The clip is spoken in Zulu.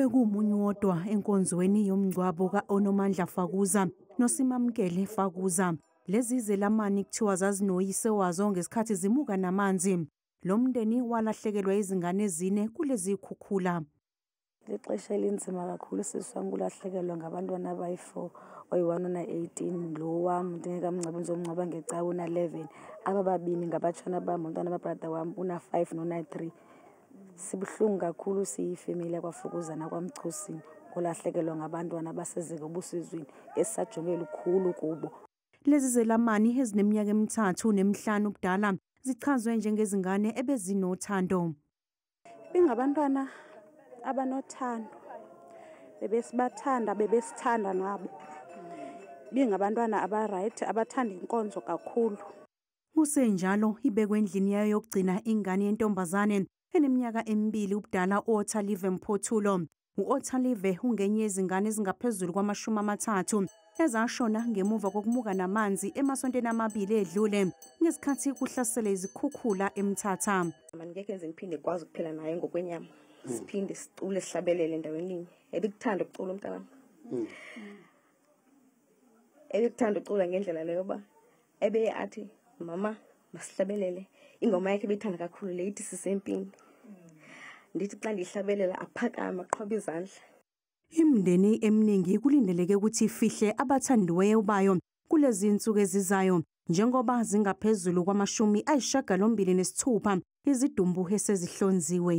Bekuwumunyu wodwa enkonzweni yomngcwabo ka-Onomandla Fakuza noSimamkele Fakuza. Lezi zelamani kuthiwa zazinoyise wazo ngesikhathi zimuka namanzi. Lo mndeni walahlekelwa izingane ezine kulezi khukhula. Lixesha elinzima kakhulu, sisi wam, kulahlekelwa ngabantwana abayi-4, oyi-1 una-18, lo wam ndingekamngcwabi ndizomngcwaba ngecawe una-11. Aba babini ngabatshana bam, umntwana kabrother wam una-5 nona-3. Sibuhlungu kakhulu siyifemeli yakwaFukuza nakwaMchusini ngolahlekelwa ngabantwana abasezeka obusizweni esisajonge lukhulu kubo. Lezi zelamani ezineminyaka emi-3 nemi-5 ubudala zichazwe njengezingane ebezinothando. Bengabantwana abanothando, bebesibathanda, bebesithanda nabo. Bengabantwana aba-right, abathanda inkonzo kakhulu. Kusenjalo ibekwe endlini yayo yokugcina ingane yentombazane eneminyaka emi-2 ubudala u-Othalive Mphothulo. U-Othalive ungenye yezingane ezingaphezulu kwama-30 ezashona ngemuva kokumuka namanzi emasontweni amabili edlule ngesikhathi kuhlasele izikhukhula eMthatha. Ngeke ngize ngiphinde ngikwazi ukuphila naye ngokwenyama. Siphinde sicule sihlabelele endaweni enye. Ebekuthanda ukucula umntanami. Ebekuthanda ukucula ngendlela leyo ba ebeye athi mama masihlabelele. Ingoma yakhe ebeyithanda kakhulu le ithi sisempini. Ndithi xa ndiyihlabelela aphakame aqhwabe izandla. Imindeni eminingi kulindeleke ukuthi ifihle abathandiweyo bayo kulezi zinsuku ezizayo njengoba zingaphezulu kwama-86 izidumbu esezihlonziwe.